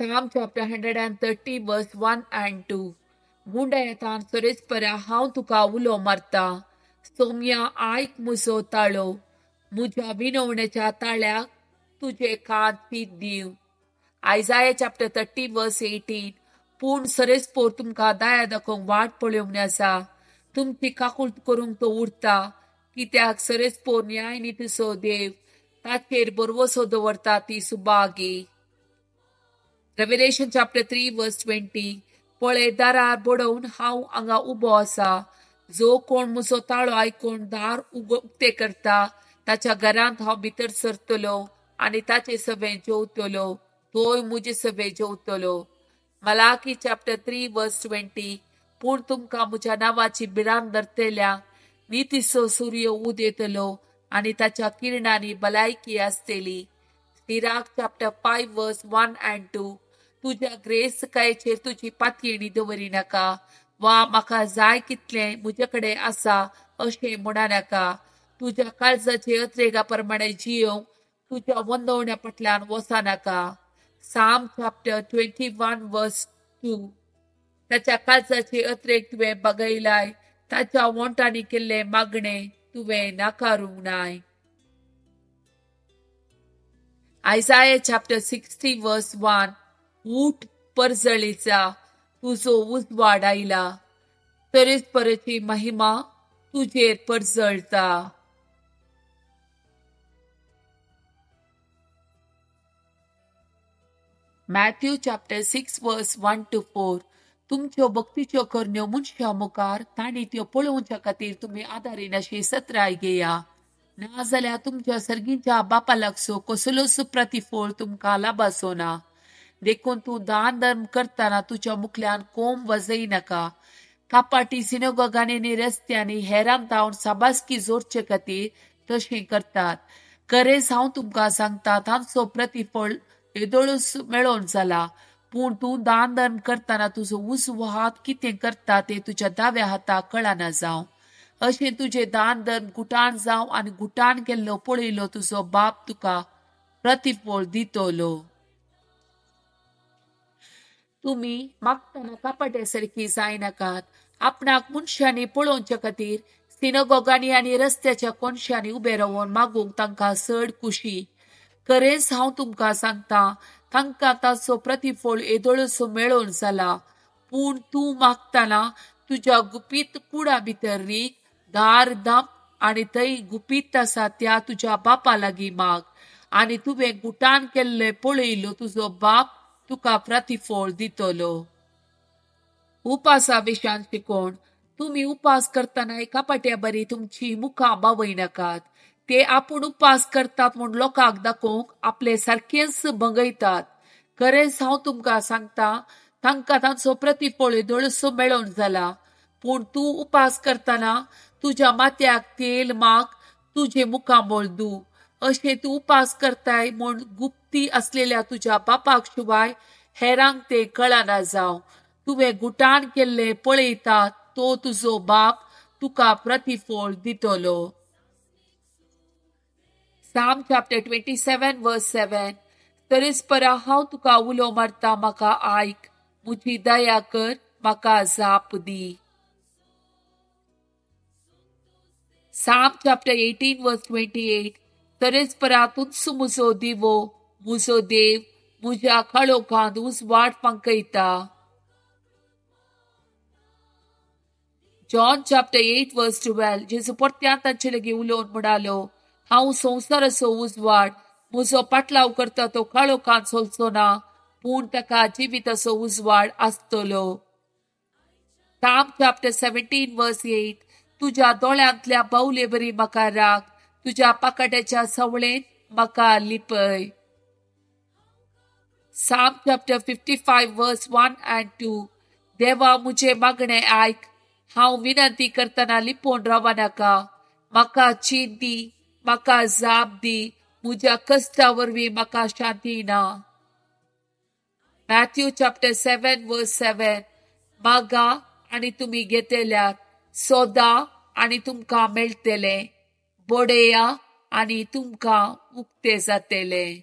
Psalm chapter 130 verse 1 and 2. गुंडायतान सरेस्परा हांव तुका उलो मारता. सोम्या आयक म्हजो ताळो, म्हज्या विनवणेच्या ताळ्याक तुजे कान चीत दिव. Isaiah chapter 30 verse 18. पूण सरेस्पोर तुमकां दया दाखोवंक वाट पळोवंक आसा. तुमची काकूट करूंक तो उरता, कित्याक सरेस्पोर न्याय नितीचो देव, ताचेर भरवसो दवरता ती सुभागी. Revelation chapter 3 verse 20. पळय, दारार बडोवन हांव हांगा उबो आसा. जो कोण म्हजो ताळो आयकून दार उक्तें करता ताच्या घरांत हांव भितर सरतलो आनी ताचे सभें जेवतलो, तोय म्हजे सभें जेवतलो. Malachi chapter 3 verse 20. पूण तुमकां म्हज्या नांवाची भिरांत धरतल्या नितीचो सूर्य उदेतलो आनी ताच्या किरणांनी भलायकी आसतली. Sirach chapter 5 verse 1 and 2. तुज्या ग्रेस्तकायेचेर तुजी पातयेणी दवरिनाका वा म्हाका जाय कितलें म्हजे कडेन आसा अशें म्हणनाका. तुज्या काळजाचे अत्रेगा प्रमाणे जियोवंक तुज्या वंदवण्या फाटल्यान वचनाका. Psalm chapter 21 verse 2. ताच्या काळजाचे अत्रेग तुवें बगयलाय, ताच्या वोंटांनी केल्लें मागणें तुवें नाकारूंक नाय. Isaiah chapter 60 verse 1. ऊठ परजळीचा, तुजो उजवाड आयला, तरेस्पराची महिमा तुजेर परजळता. Matthew chapter 6 verse 1 to 4. तुमच्यो भक्तीच्यो करण्यो मनशां मुखार तांणी त्यो पळोवच्या खातीर तुमी आदारीन अशी सत्राय घेया, नाजाल्यार तुमच्या सर्गीच्या बापा लागसो कसलोच प्रतिफळ तुमकां लाभाचो ना. देखून तूं दान धर्म करतना तुज्या मुखल्यान कोम वाजय नाका. कापाटी सिनोगोगांनी आनी रस्त्यांनी हेरांक धांवन साबासकी जोडचे खातीर तशें करतात. खरेंच हांव तुमकां सांगता, तांचो प्रतिफळ येदोळूच मेळोवन जाला. पूण तूं दान धर्म करतना तुजो उजवो हात कितें करता तें तुज्या दाव्या हाताक कळना जावं. अशें तुजें दान धर्म गुटान जावं आनी गुटान केल्लो पळयलो तुजो बाप तुका प्रतिफळ दितलो. तुमी मागतना कापाट्या सारकी जायनाकात. आपणाक मनशांनी पळोवचे खातीर सिनोगोगांनी आनी रस्त्याच्या कोनशांनी उबे रावन मागूंक तांकां चड खुशी. खरेंच हांव तुमकां सांगता, तांकां ताचो प्रतिफळ येदोळसो मेळोवन जाला. पूण तूं मागतना तुज्या गुपीत कुडा भितर रीग, दार धांप आनी थंय गुपीत आसा त्या तुज्या बापा लागीं माग, आनी तुवें गुटान केल्लें पळयलो तुजो बाप तुका प्रतिफळ दितलो. उपासा विशयान शिकोवण. तुमी उपास करतना कापाट्या बरी तुमची मुखां बावयनाकात. ते आपूण उपास करतात म्हूण लोकांक दाखोवंक आपले सारकेंच भंगयतात. खरेंच हांव तुमकां सांगता, तांकां तांचो प्रतिफळ येदोळसो मेळोवन जाला. पूण तूं उपास करतना तुज्या माथ्याक तेल माग, तुजें मुखामळ धू. अशें तूं उपास करताय म्हूण गुप्ती आसलेल्या तुज्या बापाक शिवाय हेरांक तें कळना जावं. तुवें गुटान केल्लें पळयता तो तुजो बाप तुका प्रतिफळ दितलो. Psalm chapter 27 verse 7. तरेस्परा हांव तुका उलो मारता, म्हाका आयक, म्हजी दया कर, म्हाका जाप दी. Psalm chapter 18 verse 28. तरेस्परा तूंच म्हजो दिवो, म्हजो देव, म्हज्या काळोखांत उजवाड फांकयता. John chapter 8 verse 12. जेजू परत्यान तांचे लागीं उलोवन म्हणालो, हांव संवसाराचो उजवाड, म्हजो पाटलाव करता तो काळोखांत चलचो ना, पूण ताका जिविताचो उजवाड आसतलो. Psalm chapter 17 verse 8. तुज्या दोळ्यांतल्या बावले बरी म्हाका राख, तुज्या पाकाट्याच्या सवळेंत म्हाका लिपय. Psalm chapter 55 verse 1 and 2. देवा म्हजें मागणें आयक, हांव विनंती करतना लिपोवन रावनाका. म्हाका चीत दी, म्हाका जाप दी, म्हज्या कश्टा वरवीं म्हाका शांती ना. Matthew chapter 7 verse 7. मागा आनी तुमी घेतल्यात, सोदा आनी तुमकां मेळटलें, बडया आनी तुमकां उक्तें जातलें.